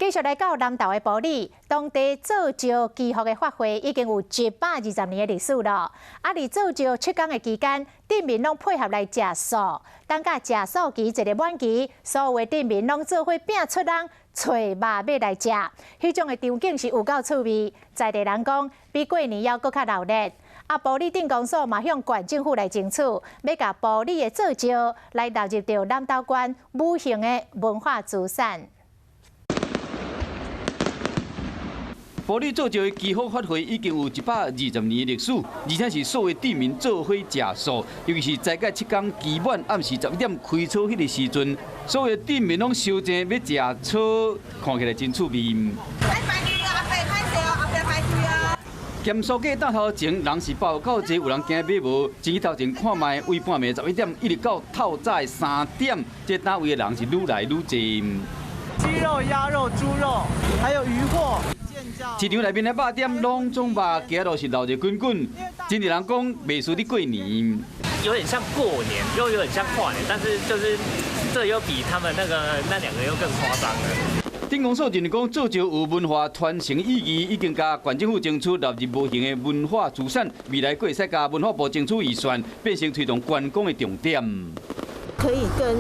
繼續來到南投的埔里，當地做醮祈福的法會已經有120年的歷史了。啊，佇做醮7天的期間，鎮民攏配合來食素。等甲食素期一个滿期，所有的鎮民攏做伙拼出籠揣肉欲來食。彼種的場景是有夠趣味，在地人講比過年猶閣較熱鬧。啊，埔里鎮公所嘛向縣政府來爭取，欲共埔里的做醮來納入著南投縣無形的文化資產。埔里做醮的祈福法會已經有120年的歷史，而且是所有鎮民做伙食素，尤其是齋戒7天期滿，暗時11點開操彼个時陣，所有鎮民攏相爭欲食草，看起來真趣味。鹹酥雞檔頭前人是爆夠濟，有人驚買無，進去頭前看覓，為半暝11點一直到透早的3點，這檔位的人是愈來愈濟。雞肉、鴨肉、豬肉，還有魚貨。市場內面的肉店攏總肉，街路是鬧熱滾滾，真濟人講袂輸佇過年。有點像過年，又有點像跨年，但是就是這又比他們那個那兩個又更誇張了。鎮公所認為講做醮有文化傳承意義，已經共縣政府爭取納入無形的文化資產，未來閣會使共文化部爭取預算，變成推動觀光的重點。可以跟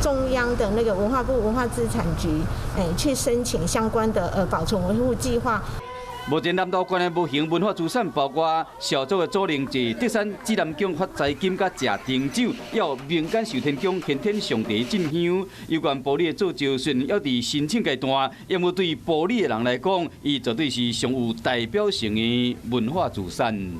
中央的那個文化部文化資產局，去申請相關的保存維護計劃。目前南投縣的無形文化資產包括邵族的祖靈祭、德山紫南宮發財金佮食燈酒，抑有民間受天宮玄天上帝進香。有關埔里的做醮雖然猶佇申請階段，毋過對埔里的人來講，伊絕對是上有代表性的文化資產。